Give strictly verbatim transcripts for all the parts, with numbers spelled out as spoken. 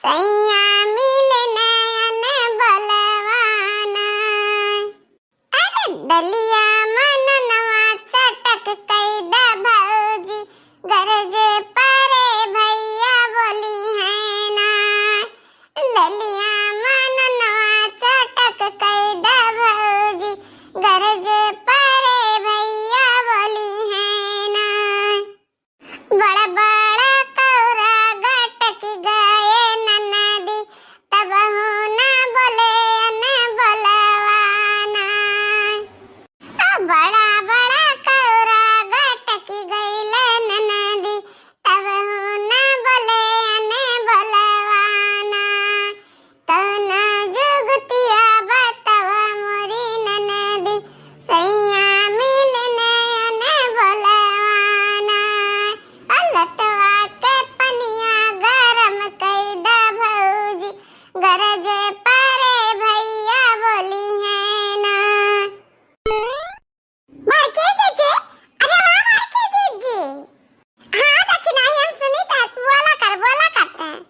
सैया मिले नयन बलवाना। अरे डलिया मननवा चटक कई द भौजी, गरजे परे भैया बोली है ना। डलिया मननवा चटक कई द भौजी, गरजे परे भैया बोली है ना। बड़ा बड़ा कौरा गटक गए ननदी, तबहू ना बोले अन बोलवाना। ओ बड़ा बड़ा कौरा गटक गइले ननदी, तबहू ना बोले अन बोलवाना। कौना जुगतिया बतावा मोरी ननदी, सैया मिले नयन बलवाना। अलतवा के पनिया गरम कई द भौजी, गरजे परे भैया बोली है ना। बड़की जीजी, अरे वाह बड़की जीजी। हाँ, देखी नाही हम सुनी त बोला कर, बोला करते हैं।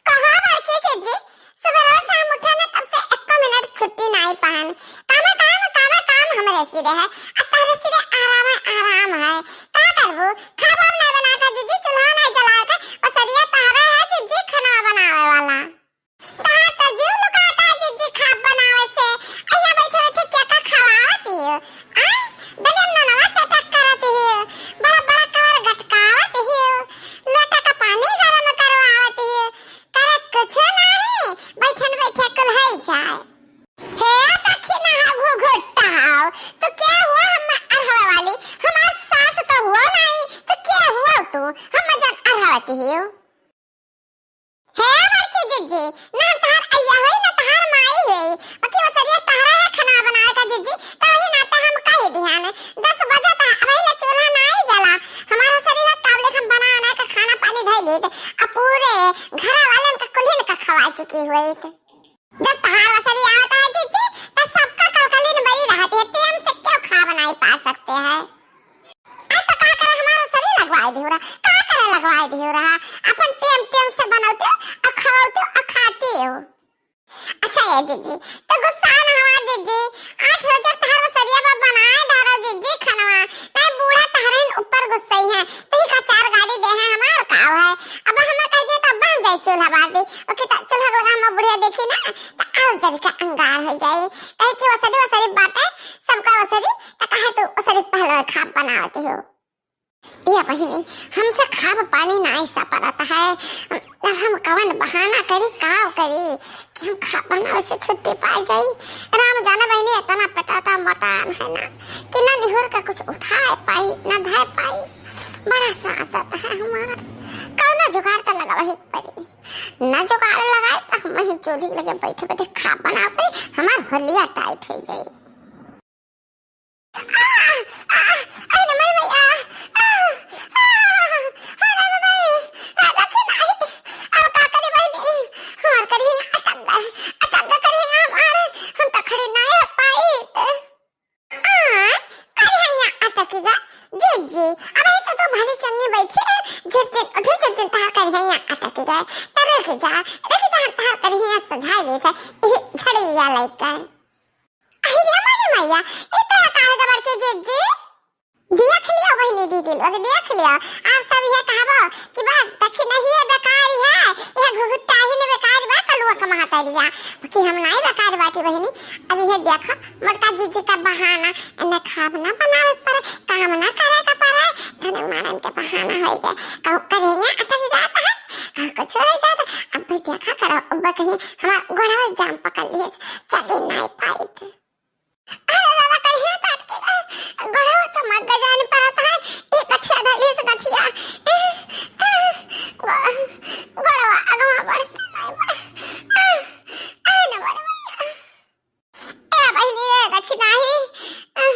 कहो बड़की जीजी, सुबह शाम उठे ना तब से एको मिनट छुट्टी नाही पान। कामे काम, कामे काम हमरे सिरे है। आ तहरे सिरे आराम है, आराम है। का करबू? खाबो नाही बना के जीजी, चूल्हा नाही जला के, ओसरिया तहरे है जीजी खाना बनावे वाला। तहार तो जीव लुकाता है जीजी खाब बनावे से। अइया बैठे बैठे क्या का खवावत हियो? आ? दलिया में ननवा चटक करत हियो। बड़ा बड़ा कवर गटकावत हियो। लोटा का पानी गरम करवावत हियो। करे कुछ नाही, बैठन बैठे कुल है जाए। हे दखिनहा घुघुट्टा हाव, तू क्या हुआ हम अरहवा वाली? हमार सास तो हुआ नाही, तू क्या हुआ तू? हम जन अरहवत हियो। हे बड़की जिज्जी, ना तहार अइया होई, ना तहार माई होई, बाकी ओसरिया तहरा है खाना बनावे का जिज्जी, त वही नाते हम कही दिहान। दस बजे त अबही ले चूल्हा नाही जला, हमार ओसरी है तब ले हम बना बना के खाना पानी धई लीत, आ पूरे घर वालन का कुल्हिन का खवा चुकी होई। जब तहार ओसरी आवत है जिज्जी, त सबका कलकलिन बरी रहत है, टेम से क्यों खा बनाई पा सकते हैं? आ तो का करे हमार ओसरी लगवाए दियो रहा, का करे लगवाए दियो रहा, अपन टेम टेम से बनौते हो, आ खवाते हो, आ खाते हो। अच्छा ये जिज्जी, तो गुस्सा ना हवा जिज्जी, आठ बजे तहार ओसरिया पर बनाए डारो जिज्जी खनवा, नहीं बूढ़ा तहरे ऊपर गुस्सई है, तही का चार गाड़ी दे है हमार काव है, अब हमें कह दे तो अब हम जाई चूल्हा बार दी, ओके तो चूल्हा लगा हम बुढ़िया देखी ना, तो आओ जल के अंगार हो जाई, कहे कि ओसरी ओसरी बातें, सबका ओसरी, तो कहे तू ओसरी पहले खाब बनावती हो। ए बहिनी, हमसे खाब पानी नाई सा परत है। अब हम कवन बहाना करी, का करी कि हम खाब बनावे से छुट्टी पाई जाई। राम जाने बहिनी, इतना पेटाटा मटान है ना कि ना निहुर के कुछ उठाए पाई, ना धए पाई। बड़ा सासत है हमार। कौनो जुगाड़ तो लगावे ही पड़ी। ना जुगाड़ लगाए तो हम वहीं चूल्ही लगे बैठे बैठे खाब बनावे पड़ी। हमार होलिया टाइट हो जाई। आ, आ, अरे माई, माई, आ, आ, आ, अरे माई, आ, देखी नाही, अब का करी बहिनी, हमार करिया अटक गए, अटक गए करिया हमारे, हम तो खड़ी नाही हो पाई। आ, करिया अटकी गा, जिज्जी, अब ये तो तू भली चंगी बैठी है, जिस दिन उठी, जिस दिन तार करिया अटकी गए, तो रुक जा, रुक जा, तार करिया सजाए देते, ये झड़िया लेके। अहि रे मोरी मैया, ई तोरा का हो गए बड़की जिज्जी? देख लियो बहिनी दीदी लोग, देख लियो। आप सब ये कहबो कि बस दखिनहिए बेकार है, ये घुघुट्टा ही ने बेकार बा, कलुआ का महतरिया। कि हम नाई बेकार बाटी बहिनी। अब ये देखो, मोटका जिज्जी का बहाना, इन्हें खाब ना बनावे के पड़े, काम ना करे के पड़े, धन मारन के बहाना हो गया। कहूँ करिया अटक जाता है, कहूँ कुछ हो जाता है। अब देखा करो, अब कहीं हमार गोड़वा जाम पकड़ लिए, चली नाई पाई थे। अरे दादा, करिया काट के, अ, गोड़वा चमक गजान परत है। ए कठिया धइले से कठिया। अ, अ, गो-, गोड़वा अगवा बढ़ते नहीं बा। अ, अ, न बड़े भैया। ए बहिनी रे, देखी नाही। अ,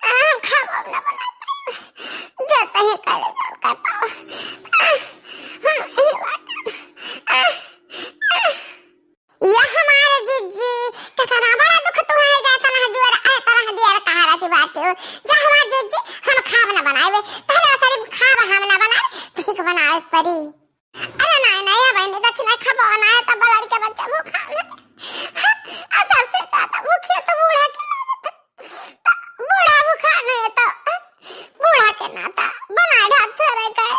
अ, हम खाबो न बना पाए। जो तही करे, जो कर पाओ। अ, हम ई बात। अ, अ। या हमारे जिज्जी, केतना बड़ा दुख तू है, जा तना जुअर, आय तना दियर कहा रहती बात हो। जा हमारे जिज्जी, हम खाब ना बनावे, तहरे सरी खाब हम ना बनावे, तू ही के बनावे परी। अरे नाई, नाई, अब दखिना खबवा ना है, तब लड़के बच्चा भूखा है। आ सबसे ज्यादा भूखिया तो बूढ़ा के लागत है। तो बूढ़ा भूखा नहीं है, तो बूढ़ा के नाता बनाए ढाक थोड़े का है।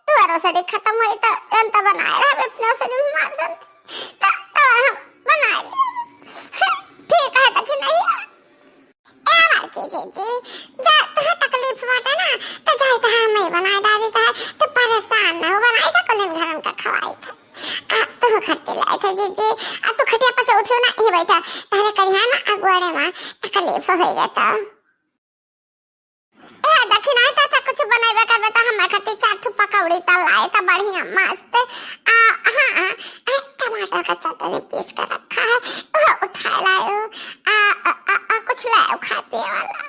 तोरो से खत्म होई तो जन तो बनाए रहबे अपने से जो मार सन। तो, तो हम बनाए ले। ठीक है, दखिना ही है। ए बड़की जीजी, जा, तुहे तकलीफ बाटे ना, तो जाई तो हमें बनाए डाली तो है, तो परेशान ना हो, बनाई तो कुलिन घरन का खवाई था। आ, तू खट्टी लाई था जीजी, आ तू खटिया पर से उठियो ना, ही बैठा, तारे करिया ना अगुआड़े में तकलीफ हो गया तो। ए, दखिना ही तो, तो कुछ बनाए का बेटा, हमारे खातिर चार ठो पकौड़ी तल लाए था, बढ़िया मस्त। आ, हाँ, आ, आ, टमाटर का चटनी पीस कर रखा है, वो उठा लायो। आ, आ, आ, आ, कुछ लायो खाए पिए वाला।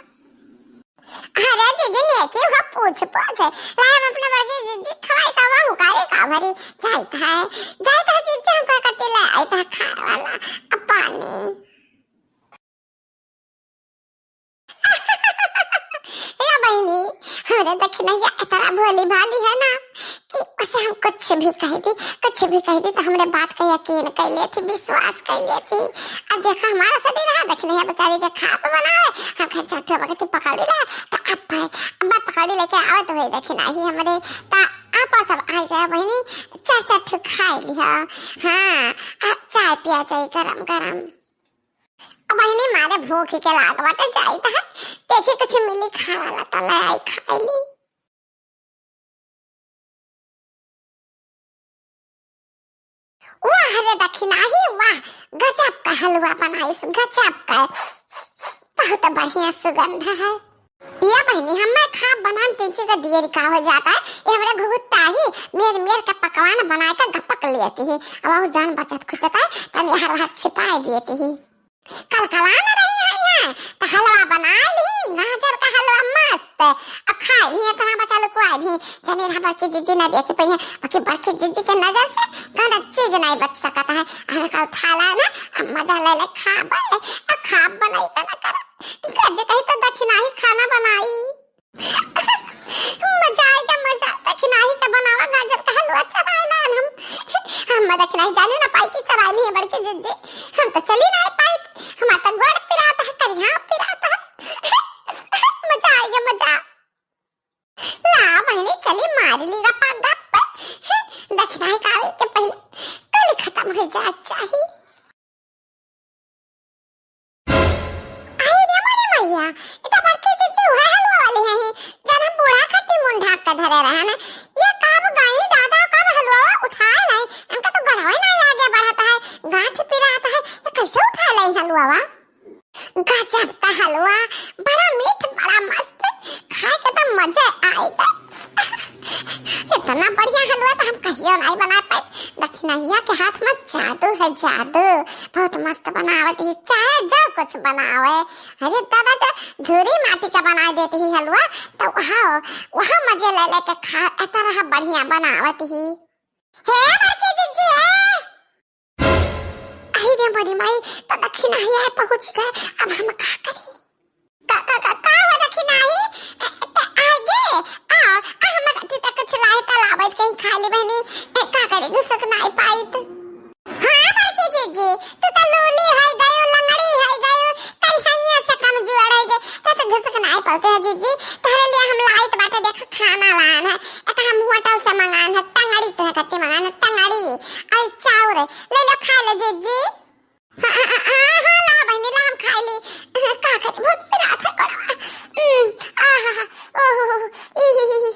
अरे जीजी, नेकी हुआ पूछ पूछ। लाई हम अपने बड़की जीजी खवाई तब हुकारी का भरी। जाइत है, जाइत है जीजी, हमका कति ले आइत है खाए वाला। अब पानी। ए बहिनी, हमरे दखिनैया इतना भोली भाली है ना कि उसे हम कुछ भी कह दी, कुछ भी कह दी तो हमरे बात का यकीन कर लेती, विश्वास कर लेती। अब देखा हमारा सदी रहा, दखिनैया बेचारी के खाप बनावे, हम कहे चौथे वक्त पकौड़ी ले, तो अब भाई, अब पकौड़ी लेके आवे तो वही दखिना ही हमरे, तो आप सब आ जाए बहिनी, चार चार ठो खाए लिहा। हाँ, अब चाय पिया जाए गरम गरम। अब बहिनी मारे भूख के लाग बाटे, जाइत है, देखी कुछ मिली खाए वाला तो ले आई खाए ली। वाह रे दखिना ही वाह, गजब का हलवा बनाइस, गजब का, बहुत बढ़िया सुगंध है। या बहिनी, हमें खाब बनान तिंची का देर का हो जाता है, ये हमरे घुघुट्टा ही मेर मेर का पकवान बनाए का गपक लेती ही, अब वो जान बचत खुचत है, तनी हर हाथ छिपाए देती ही। कलकला न रही है यहाँ, तो हलवा बना ली, गाजर का हलवा मस्त। अब खाए ली इतना बचा लो कुआ ली, जने रहा बड़की जीजी न देखे पई है, बाकी बड़की जीजी के नजर से कौनो चीज नहीं बच सकता है। हमें का उठा ला ना, अब मजा ले ले खाबे, अब खाब बनाई बना कर। गज कही तो दखिना ही खाना बनाई। मजा आएगा, मजा। दखिनाही का बनावा गाजर का हलवा चबाए लान हम। हम दखिनाही जाने ना पाई कि चबाए लिए बड़की जीजी। हम तो चली ना पाई। हमार तो गोड़ पिरात है, करिहा पिरात है। मजा आएगा, मजा। ला बहिनी, चली मारी ली गप्पा गप्प। दखिनाही का आवे के पहले कल खत्म हो जाए चाहिए। आई रे मोरी मैया, ई तो बड़की जीजी उहे हलवा वाली है, जन हम बूढ़ा खातिर मुंह ढाक के धरे रहे ना। ये कब गई दादा, कब हलवा उठाए नहीं, इनका तो गड़वे नहीं आगे बढ़ता है, गांठ पिरात है, ये कैसे उठा ले हलवा? गजब का हलवा, बड़ा मीठ, बड़ा मस्त, खाए के तो मजे आएगा। इतना बढ़िया हलवा तो हम कहियो नहीं बना पाए। दखिनैया के हाथ में जादू है, जादू। बहुत मस्त बनावत ही, चाहे जो कुछ बनावे। अरे दादा, जो धूरी माटी का बना देती ही हलवा, तो वहाँ, वहाँ मजे ले लेके खा, इतना बढ़िया बनावत ही। हे बड़की जीजी, हे। अहि रे मोरी माई, तो दखिनैया पहुँच गए, अब हम का करी? का, का, का, का हो दखिनाही? ए, त आगे, आ, आ, हमर खातिर त कुछ लाए त लावत कहीं खा ले बहिनी। ए, का करे, घुसक नाई पाइत। हाँ, बड़की जीजी, तू त लूली है गयो, लंगड़ी है गयो, करिहइया से कमजोर है गए, त, त घुसक नाई पाते है जीजी। तहरे लिए हम लाइत बाटे, देख खाना लान है, एक हम होटल से मंगान है, टंगड़ी तुहे खातिर मंगान है, टंगड़ी, आई चाउर, ले लो खा ले जीजी। हाँ, हाँ, हाँ, हाँ, हाँ, ला बहिनी, ला हम खाई ली। का करी, बहुत पिरात है गोड़वा। उम, आहा, ओहो, ई, ई, ई, ई।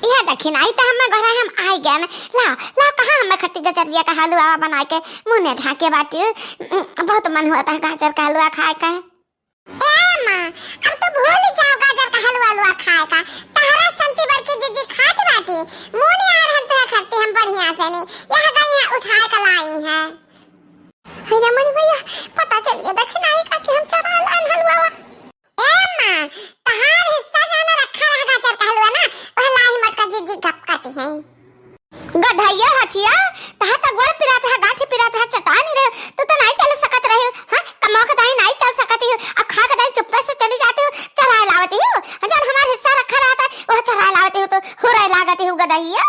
यह दखिनैया तो हमें घर हम आए गए न। ला, ला, कहाँ हमें खट्टी गजरिया का हलवा बना के मुँह ने ढाके बाटी। उम, बहुत मन होता है गाजर का हलवा खाए का। ए माँ, अब तो भूल जाओ गाजर का हलवा हलवा खाए का। तहरा संती बड़की जीजी खात बाटी। मुँह नहीं आ रहन तुहे खट्टी हम बढ़िया से नहीं। यह गई है उठाए का लाई है। हे रे मोरी मैया, पता चल गया दखिनैया का कि हम चुरा लान हलवा। ए माँ, तहार हिस्सा जाना रखा रहा गाजर का हलवा ना, वह लाही मटका जीजी गप काटी है। गधैया हथिया, तहार तो गोड़ पिरात है, गांठी पिरात है, चटानी रहे, तू तो नहीं चल सकत रहे, हाँ, कमाओ के दाई नहीं चल सकत ही, आ खा के दाई चुप्पे से चली जाती हो, चुराए लावती हो, जब हमार हिस्सा रखा रहता है, वह चुराए लावती हो, तो हुरे लागती हो गधैया।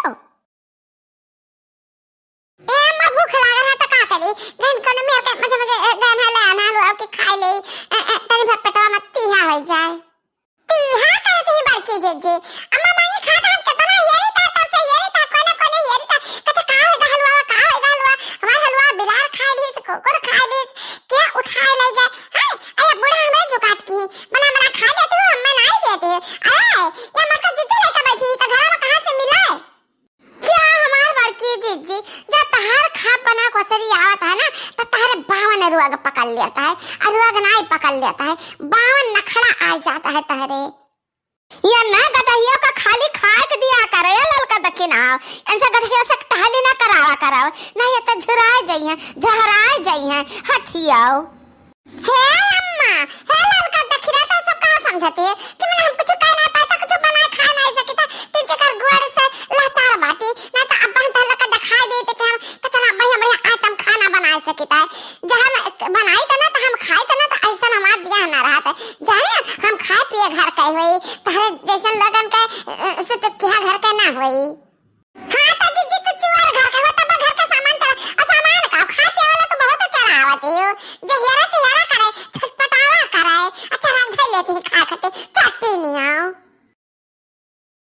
गहन कोनो मेर के मजे मजे, अ, गहन है ले आना लो, के खाए ले, अ, अ, तनी भर पेटवा मत तीहा होइ जाए। तीहा करत ही बड़की जिज्जी, अम्मा मांगी खात हम केतना हेरी ता, तब से हेरी ता, कोने कोने हेरी ता, कहते का होइगा हलवा, का होइगा हलवा, हमार हलवा बिलार खाए लीस, कुकुर खाए लीस, के उठाए ले गए, हैं? अरे बूढ़ा हमरे जुकात की, बना बना खा लेती हूँ, हमें नहीं देती हूँ। अरे, ये मत कर जिज्जी लेकर बैठी, तो घर में कहाँ से मिला है? जा हमार बड़की जिज्जी, जा तहार खाब बना कोसरी आवत है ना, तो तहरे बावन रुआ के पकड़ लेता है, और रुआ के नाई पकड़ लेता है, बावन नखड़ा आ जाता है तहरे। ये ना गदहिया का खाली खाए के दिया करे, ये ललका दखिना, इनसे गदहिया से टहली ना करावा कराओ, नहीं ये तो झुराए जाइए, झहराए जाइए, हथियाओ। हे अम्मा, हे ललका दखिना, तो सब का समझती है कि मने हम कुछ कह ना पाए, तो कुछ बनाए खा नहीं सकी, तो जेकर गोड़ से लाचार बाटी, ना तो अब हम तहन लोग के दिखाई देते कि हम कितना बढ़िया बढ़िया आइटम खाना बना सकी है। जब हम बनाई तो ना, तो हम खाई तो ना, तो ऐसा हमार दिया ना रहत है। जाने हम खाए पिए घर के हुई, तहरे जैसन लोगन के, अ, सुचुकिया घर के ना हुई। हाँ, तो जिज्जी, तू चुअर घर के हो, तब घर के सामान चला, आ सामान का, खाए पिए वाला तो बहुत चलावत ही हो। जे हेरा तिहेरा करे, छटपटावा करे, अच्छा रंग धर लेती ही खाए खातिर, चट्टी नहीं आओ।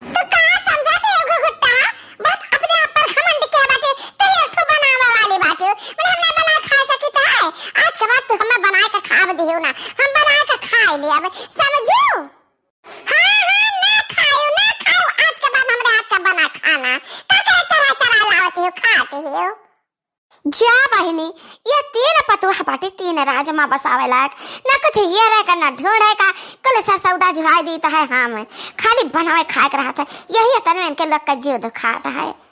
तू का समझाती हो घुघुट्टा? बहुत अपने आप पर घमंड के बाटे, तू ही एक ठो बनावे वाली बाटे। मने हम ना बना खा सकी तो है, आज के बाद तू हमें बना के खाब दियो ना, हम बना के खाए ले अब, समझू? हाँ, हाँ, ना खायो, ना खायो, आज के बाद हमरे हाथ का बना खाना। का करे चरा चरा लावती हो, खाती हो? जा बहिनी, ये तीन पतुआ बाटी, तीन राज मा बसावे लायक, ना कुछ हेरे का, ना ढूंढे का, कुल सा सौदा जुहाई दीत है हम, खाली बनावे खाए के रहत है, यही तन में इनके लोग का जीव दुखात है।